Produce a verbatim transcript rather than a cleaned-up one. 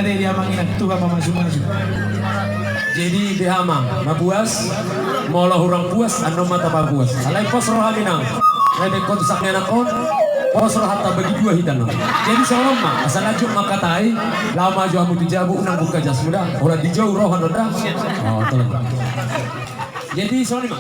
Jadi di amang inang tu ma maju-maju. Jadi di amang na puas, molo hurang puas annon ma tapapuas. Alai pos roham inang. Alai dengkon tu sangganak on, pos rohanta bagi dua hita no. Jadi songon ma, asa lanjut ma hata i, laho ma jo hamu tu jabu, unang buka jasmu da. Holan dijou roha do da. O tolong. Jadi songon i ma.